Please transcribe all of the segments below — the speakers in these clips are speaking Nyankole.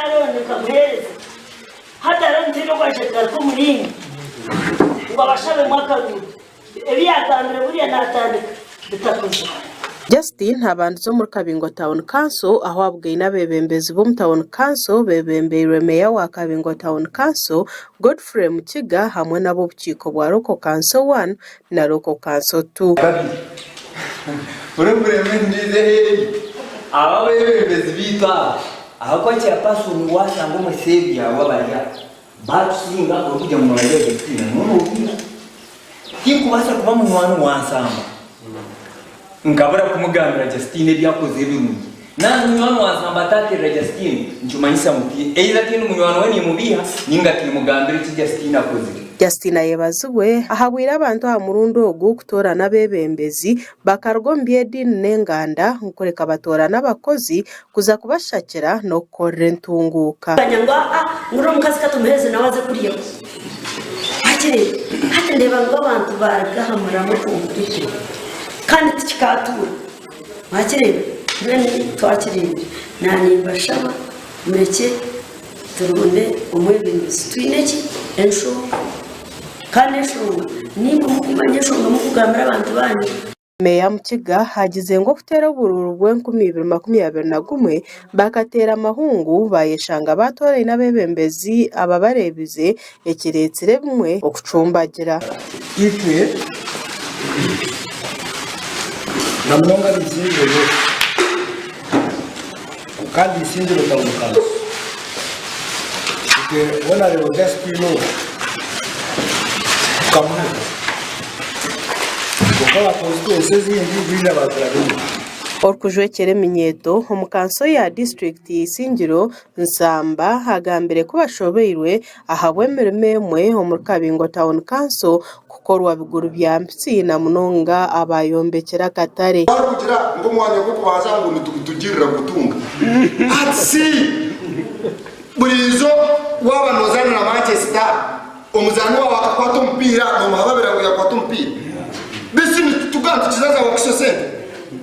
Arooni nkamuheereza. Hati Arooni taine oku aije kugaruka omuriimwe ngu abashabemu akaruuru. Ebi yaagambire buriya naatandika bitakozirwe. Justine abandize omuri Kabingo Town Council ahu abugaine abeebembezi b'omu Town Council beebembeirwe Meeya wa Kabingo Town Council, Godfrey Mukiga hamwe n'ab'obukiiko bwa Local Council One na Local Council Two. Babiri. Purobulemu endiijo eri, aba abeebembezi baitu aba, ahabw'okuba chairperson waashanga omuri seeri yaawe abari aha, baatusinga orikugira ngu noobareeba Justina niwe noobiiha. Tinkubaasa kuba munywani wa Nsamba nkabura kumugambira Justina ebi akozire ebirungi. Naaza munywani wa Nsamba ataaterera Justine, nikimanyisa ngu ti either tindi munywani we niimubiiha nainga tiimugambira eki Justine akozire. Justine Ayebazibwe ahabwire abantu aha murundi ogu kutoorana abeebembezi bakaruga omu by'ediini n'enganda nkureka batoorane abakozi kuza kubashakira n'okukorera entunguuka. Manya ngu aa ngu n'omukazi ka tumuheereze nawe aze kuryaho. Hakiri hati ndeeba ngu abantu baaruga aha muramwa completely kandi tikikaatuura. Mwakireeba? Mbwenu twakireebire. Naanimbashaba murekye turonde omwebembezi. Twine ki? Enshonga. Kandi enshonga niimwe murikumanya enshonga murikugambira abantu baanyu. Meeya Mukiga agize ngu okuteera oburuuru bw'enkumi ibiri 21 bakateera amahungu bayeshanga baatooraine abeebembezi ababareebize ekireetsire ebimwe okucumbagira. Itwe na munonga ab'eisingiro ryaitu kandi eisingiro Town Council, itwe Honarebo Justine ogu tukamuhurira kwonka aba constituency ezindi baija baaturaga enyima. Orikujwekyera eminyeeto omu kanso ya disiturikiti ya Isingiro, Nsamba agambire ku bashobeirwe ahabw'emirimo emwe omuri Kabingo Town Council kukorwa biguru bya mpitsi na munonga abayombekire akatare. Barikugira ngu omwanya gw'okubanza ngu nitugutugirira kutunga. Hati si buriijo waaba noozaana na Manchester, omuzaani waawe akakwata omupiira noomuhababira ngu yaakwata omupiira? Beitu nitutuga nitukiza za Wakiso sente,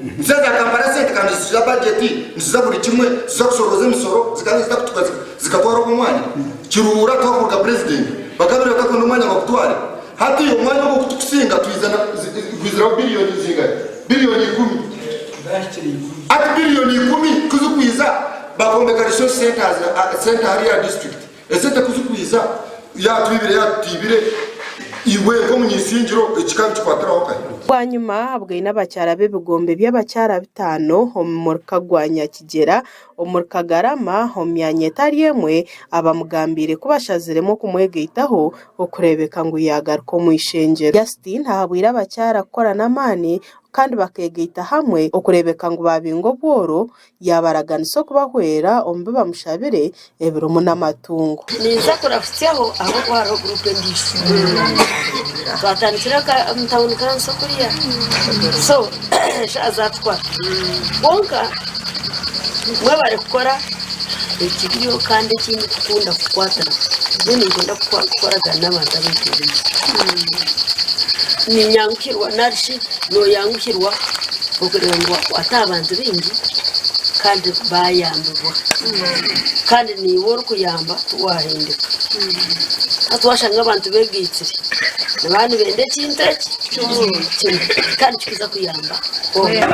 nitukiza za Kampala sente kandi nitukiza bajeti, nitukiza buri kimwe, nituza kushorooza emisoro zikaba niziza kutuka zikatwara ogwo mwanya. Kiruhura twakuruga purezidenti bakabire bakakwenda omwanya bakutware. Hati omwanya ogu okutukusinga twizana gwiziraho biriyoni zingahi? Biriyoni ikumi. Hati biriyoni ikumi kuzikwiza bakombeka resource centers center hariya district. Esente kuzikwiza yatwibire yatutibire iwe nk'omunyisingiro eki kikabikikwatiraho nkahi? Bwanyima abwaine abakyara b'ebigombe by'abakyara bitaano omu muruka gwa Nyakigyera Omuri Kagarama omu myanya etari emwe abamugambiire ku bashaziremu okumwegaitaho okureebeka ngu yaagaruka omu ishengyero. Justine ahabwire abakyara kukora n'amaani kandi bakeegaita hamwe okureebeka ngu baabinga obworo, yaabaraganisa okubahwera omu bi bamushabire ebirimu n'amatungo. Ninza kurahutsyaho ahabw'okuba hariho guruupu endiijo. Twatandikire omu tawuni kanso kuriya so eshaaha zaatukwata kwonka mwebare kukora ekiriyo kandi eki ndikukunda kukwatana nyowe ninkunda kukoragana n'abantu abeeteeraine. Niinyanguhirwa nari shi nooyanguhirwa okureeba ngu waakwata aha bantu baingi kandi baayambibwa. Kandi naiwe orikuyamba tiwaahendeka. Hati waashanga abantu beegaitsire nibaba nibenda ekintu eki kimwe kandi kikuza kuyamba boona.